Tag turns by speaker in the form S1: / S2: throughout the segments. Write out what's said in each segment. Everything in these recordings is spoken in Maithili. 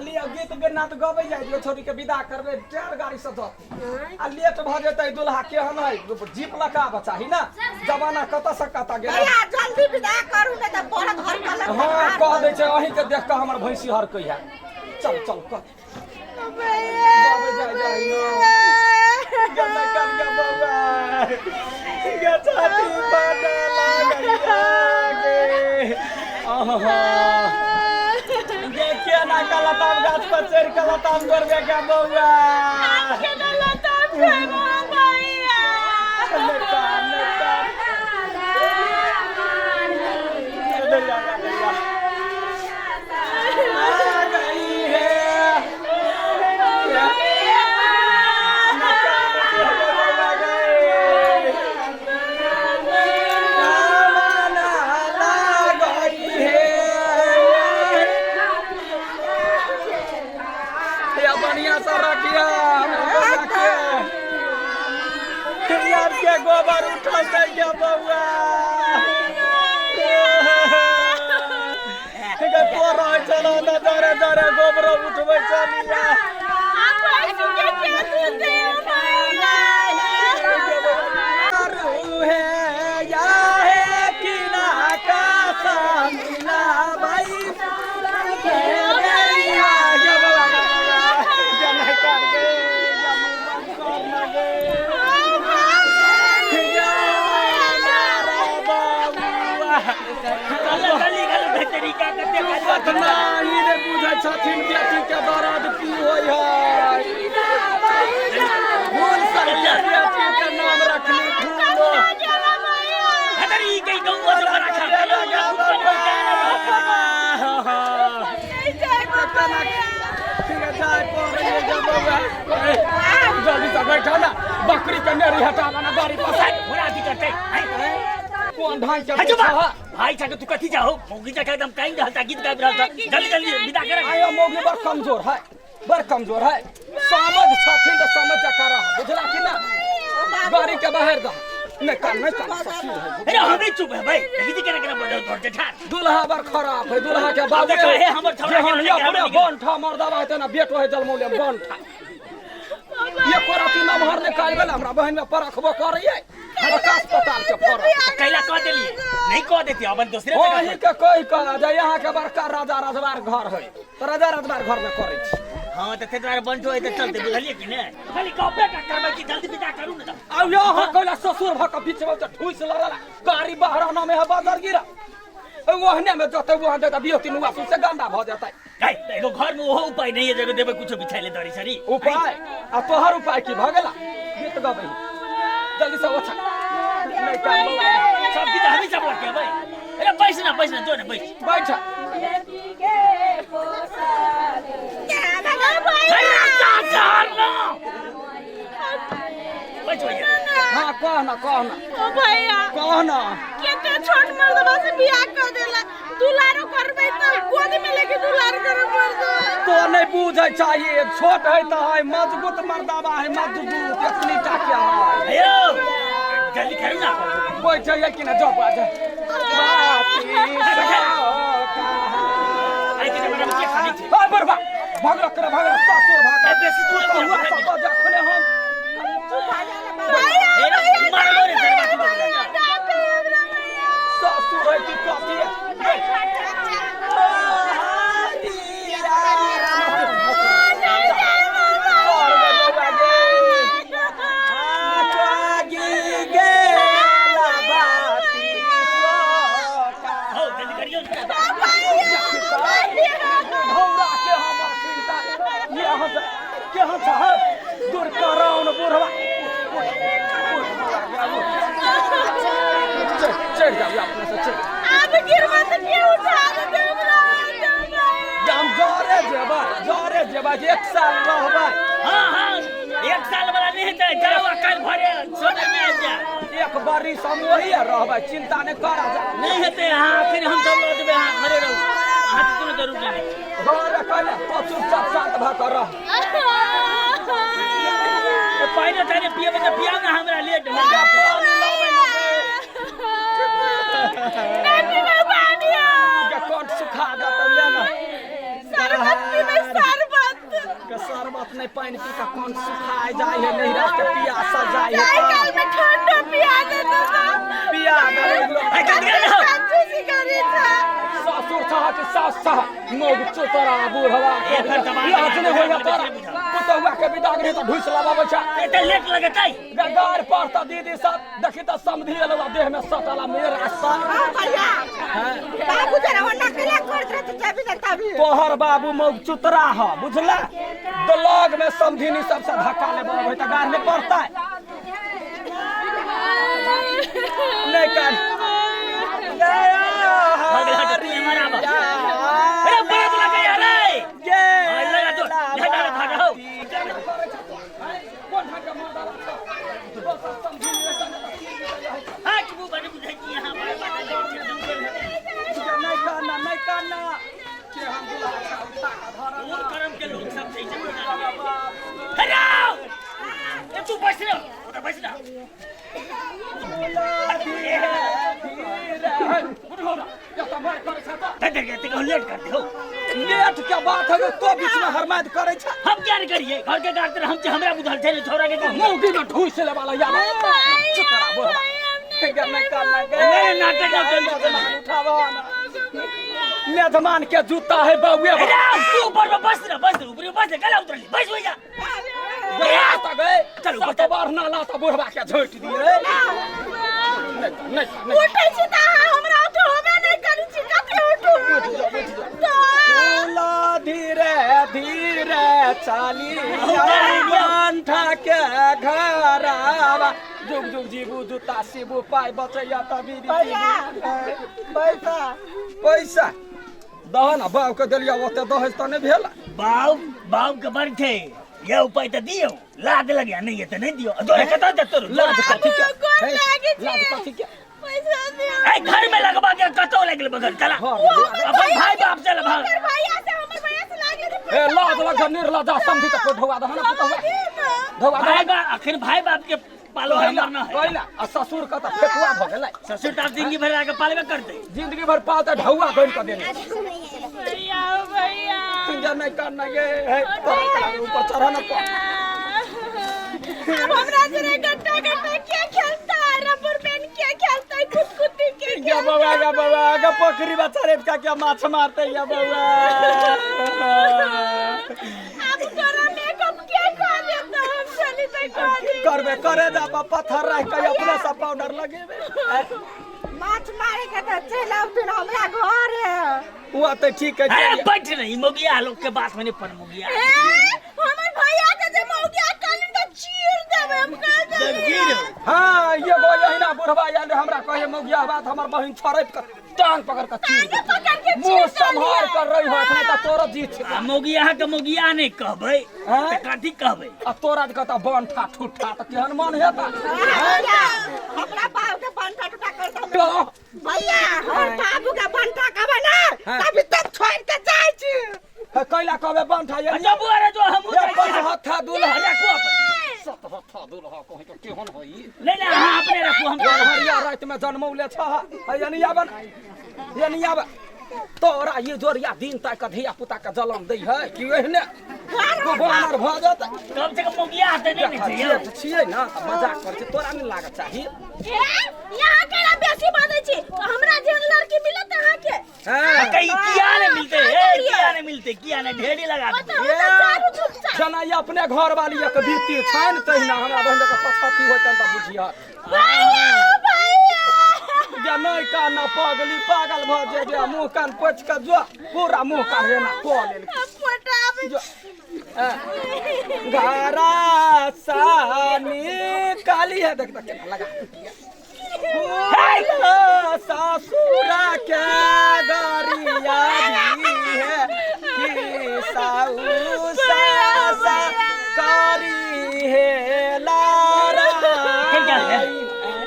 S1: लिअ गीत गन्ना तऽ गबै जाइ छियै छोरी के विदा करबै टायर गाड़ी से जतै आ लेट भऽ जेतै दुल्हा केहन है जीप लऽ कऽ आबऽ चाही ने जमाना कतऽ से कतऽ गेलै
S2: भैया जल्दी विदा करू ने तऽ बड़ घर कलक
S1: हँ कह दै छै अहीं के देख कऽ हमर भैंसी हरकै है चल चल कह गबै जाइ जाइ न। गन्ना काट के बौआ गे छाती पर लागैया गे आहा गे केना के लताम गाछ पर चढ़ि के लताम तोड़बे के बौआ
S2: केना लताम खेबो भैया
S1: लताम लताम दैया दैया आ गई है बढ़िया से रखिया के गोबर उठल के बउआ तोरा चलो न जरे जरे गोबर उठबै चलिया नहीं ने बुझै छथिन बेटी के दर्द की होइ है फूल सरिया बेटी के नाम रखली फूल जल्दी से बैठा ना बकरी के नेरी हटावा ना गाड़ी पर कोन ढांचा
S3: भाई चाचा तू कथी जाहो मौगी चाचा एकदम टाइम रहता गीत गाबि रहल था जल्दी जल्दी विदा कर
S1: आयो मौगी बड़ कमजोर है बड़ कमजोर है समझ छथिन तऽ समझ जका रह बुझला कि ना गाड़ी के बाहर दह नहीं कान नहीं कान ससुर है
S3: अरे हम ही चुप है भाई गीत केना केना बड़ धर ठार
S1: दुल्हा बड़ खराब है दुल्हा के बाबू
S3: देखा हे हमर छौड़ा के
S1: जेहन
S3: लड़का
S1: अपने
S3: हमर
S1: बंठा मर्दवा हेतै ना बेटो है जलमौले बंठा ये कोराती नमहर ने काल भेल हमरा बहन में परखबो करैये अस्पताल के फरक
S3: कैला कह देली नहीं कह देती अपन दूसरे जगह
S1: अहीं के कहि कऽ जे यहाँ के बड़का राजा रजवार घर है तऽ राजा रजवार घर में करै छी
S3: हाँ तो दुआरे बंटो है तो चलते बुझलिए कि नहीं खाली कपड़े का करबै कि जल्दी विदा करू ने
S1: आ यहाँ कैला ससुर भऽ कऽ बीच में तऽ ठूस लड़ला गाड़ी बहराना में है बाजार गिरा ओहने में जतै वहाँ देता बियो तीन से गंदा भऽ जेतै
S3: गई एगो घर में ओहो उपाय नहीं है जगह देबै कुछो बिछाइ ले दरी सरी
S1: उपाय आ तोहर उपाय की भऽ गेला गीत गबै जल्दी से ओछा नहीं काम बौआ।
S3: सब गीत हमी सब लग के अरे बैस ना बैस ना जो ना बैस
S1: बैठ
S3: अरे चाचा ना बैठ भैया
S1: हाँ कह ना कह ना
S2: ओ भैया
S1: कह ना
S2: केते छोट मर्दबा से बियाह कर देला दुलारो करबै त गोद में लेके दुलार करे पड़तो
S1: तो नहीं बुझे चाहिए छोट है तो है मजबूत मर्दाबा है मजबूत इतनी टा क्या है
S3: अयो जल्दी करू ना
S1: बैठ जाइए कि ना जाओ आ जा
S3: आई के जमाना में के खानी थी
S1: हाय बरबा भगला कर भगला ससुर भागा
S3: ए, बेसी दूर
S1: तो हुआ सब जखने हम
S2: भैया
S3: हे रे, मारबो रे सरबा तू
S2: भैया डांटे हमरा भैया
S1: ससुर है कि कथी है
S3: हो जल्दी करियो ना
S1: चढ़ जाओ अपने से चढ़
S2: अब गिरबा त के उठा देते हमरा
S1: हम जरे जेबै जरे जेबै एक साल रहबै
S3: हाँ हाँ एक साल वाला नहीं हेतै जाओ आ काल्हि भरे सोने में आबि जा
S1: एक बरिस हम वही रहबै चिंता नहि करा जा
S3: नहीं हेतै अहाँ फिर हम सब लऽ जेबै अहाँ घरे रहू अहाँके कोनो जरूरी नहि
S1: घरे कहले तो चुपचाप शांत भऽ कऽ रह
S3: ए, पानि तानि पियबै तऽ पियाउ ने हमरा लेट भऽ
S1: या
S3: गेल
S1: पानि लाबै ने
S2: नहीं पीबै पानी
S1: के कंठ सुखा जेतै ले ने
S2: शरबत पीबै शरबत
S1: नहीं पानी पी के कौन सुखाए जाए है नहीं रात के पियासा जाए है।
S2: जाय काल में ठंडो पिया देतो त।
S1: पिया दे।
S3: ए, जल्दी कर जाओ।
S2: कंजूसी करी छ।
S1: ससुर छह कि सास छह मोग चोतरा बूढ़वा।
S3: एकर दबाव
S1: लाज नहीं होइया तोरा, पुतहुआ के विदागरी तऽ ढुस लगाबै छै।
S3: एते लेट लगतै।
S1: गार पर तऽ दीदी सब देखी तऽ समधी एलौ देह में सटला मेरा सा।
S4: भैया, बाबू जरा ओना केला करत रहत जबी न तभी।
S1: तोहर बाबू मौग चुतरा ह बुझला, तो लग में समधिनी सबसे धक्का ले बड़ तऽ गार नहीं पड़ता नहीं कर।
S3: अरे बड़ा तो लगा यार रे। हां लगा तो लगा लगा हो। हां चुप बड़ी बुझै छी यहां बड़ा बात।
S1: नहीं करना नहीं करना के हम बुला उठा के धरा।
S3: और करम के लोग सब छै छै। हटाओ ए तू बैस ना, ओता बैस ना। लेट कर दे हो।
S1: लेट के बात है तो बीच में हरमाद करे छ।
S3: हम क्या नहीं करिए घर के काट हम हमरा बुझल छै छोरा के
S1: मौगी में ढूस ले वाला यार चुप बोल नहीं करना।
S3: नहीं नाटक
S1: ना उठावा ना मेजमान के जूता है बउए।
S3: तू ऊपर में बस ना, बस ऊपर बस गला उतरली बस हो जा।
S1: गया त गए चल ऊपर बार ना ला त बुढ़वा के झोट दिए। नहीं नहीं
S2: उठै छी त हमरा उठ होबे नहीं करी छी, कथि उठू?
S1: बोला धीरे धीरे चाली कंठा के घरावा जुग जुग जीबू जूता सीबू पाई बचैया तभी।
S4: पैसा
S1: पैसा दह ना बाप के देलिया ओते दहेज त नहीं भेल।
S3: बाप बाप के बड़ थे ये उपाय त दियो लाद लगे नहीं ये त नहीं दियो जोरे कत दे तोर
S1: लाद कथी के
S2: गोर लागे छी।
S1: लाद कथी के
S2: पैसा दियो।
S3: ए घर में लगवा के कतो लगल बगल चला अपन भाई बाप से लगा
S2: हमर भैया से, हमर भैया से लागे त
S1: ए लाज लग निर्लजा समझी त ढोवा दह ना पुतहुआ ढोवा।
S3: भाई बाप आखिर भाई बाप के पालो हमर ना है
S1: कइला आ ससुर के त फेकुआ भ गेलै।
S3: ससुर त जिंदगी भर आके पालबे करतै।
S1: जिंदगी भर पाल त ढौआ गन के देने।
S2: भैया भैया
S1: जा नहीं करना गे है ऊपर चढ़ा ना।
S2: अब हमरा जरे गट्टा गट्टा क्या खेलता है, रबर बैंड क्या खेलता है, कुत्ती के
S1: या बाबा या बाबा का पोखरी बच्चा रे का क्या माछ मारते या बाबा।
S2: अब तोरा मेकअप के खा देता, हम चली त खा दे
S1: करबे करे जा पत्थर रख के अपना सब पाउडर लगेबे।
S4: माछ मारे के त चल आउथिन हमरा घर है।
S1: वो त ठीक है।
S3: अरे बैठ नहीं मोगिया लोग के बात में नहीं पर मोगिया।
S2: ए हमर भैया के जे मोगिया कहलिन त चीर देबे हम कह देबे।
S1: हां ये गो यहिना बुढ़वा आयल हमरा कहे मोगिया बात हमर बहिन छड़प के टांग पकड़ के चीर
S2: पकड़ के
S1: मुंह संभार कर रही हो नहीं त तोरा जीत छै।
S3: आ मोगिया के मोगिया नहीं कहबै त कथी कहबै?
S1: आ तोरा के त बंठा ठुठा त केहन मन हेता।
S4: हमरा बाप के बंठा ठुठा करता भैया, हमर बाबू के बंठा कहबै ना तभी तक छोड़ के जाय छी।
S1: कैला कहबै बंठा ये
S3: अच्छा बुआ रे जो हमहु
S1: जाय छी हथा दुल्हा
S3: रखू अपन
S1: सत हथा दुल्हा कहि के केहन होई।
S3: नहीं नहीं हां अपने रखू हम
S1: हरिया रात में जन्मौले छ है यानी आबन यानी आब तोरा ये जोरिया दिन तक धिया पुता के जलम दै है कि एहने बानर भ जत।
S3: कम से कम मोगिया त नहीं ने छै
S1: छियै ना त मजाक कर छै तोरा नहीं लागत चाही।
S2: ए यहां केला बेसी बाजै छी हमरा जेन लड़की मिलत अहां के।
S1: हां
S3: कहीं किया नहीं मिलते ए किया नहीं मिलते किया नहीं ढेरी लगा दे।
S1: जना ये अपने घर वाली एक बीती छैन तहिना हमरा बहिन के पछती होतन त बुझिया।
S2: भैया भैया
S1: जा नहीं काना पगली पागल भ जेबे मुंह कान पोछ के जो पूरा मुंह कान एना क लेल
S2: पटाबे।
S1: घरा सानी काली है देख देख केना लगा सासुरा के गरिया दी है कि साऊ सा कारी है लारा।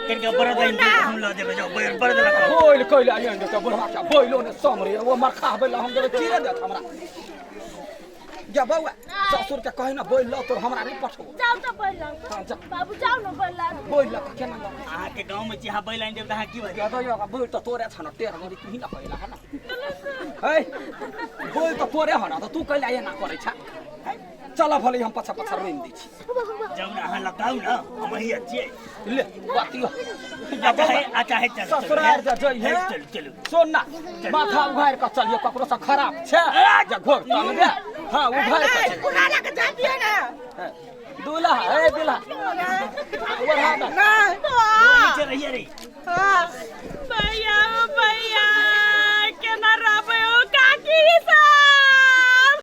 S3: कनका बरद हम ल देबे जाओ बरद लगा
S1: बोल कैला नहीं के बुढ़वा के बोलो ने समरे वो मरखा बेला हम देबे चीरे देत हमरा। गे बौआ, ससुर के कहे ना बोल लो तोर, हमरा नहीं पठो।
S2: जाओ तो बैल लाओ।
S1: हाँ, जा।
S2: बाबू, जाओ न बैल लाओ।
S1: बोल ल केना लो?
S3: अहाँके गाँव में छी, अहाँ बैल आनि देब तऽ अहाँ की भऽ
S1: गे दो बोल त तोरे छ न, टेर गरी तू ही न कहला है ना। है बोल त तोरे ह न, त तू कैला एना करै छ? चल भले, हम पछा पछा रोइम दै छी।
S3: जाउ ने, अहाँ लगाउ ने, हम अही छियै।
S1: ले बातियो।
S3: अच्छा है, अच्छा है, चलू।
S1: ससुराल जा जइ है।
S3: चलू चलू।
S1: सुन ना, माथा उघार के चलियो, ककरो से खराब छै जे घोर तंग दे। हाँ, उघार के चलियो।
S4: कुनाला के जातिए ना।
S1: हाँ, दूल्हा ए दूल्हा, ओढ़ा दे।
S4: नहीं।
S3: नीचे रहिए रे।
S4: हाँ।
S2: भैया।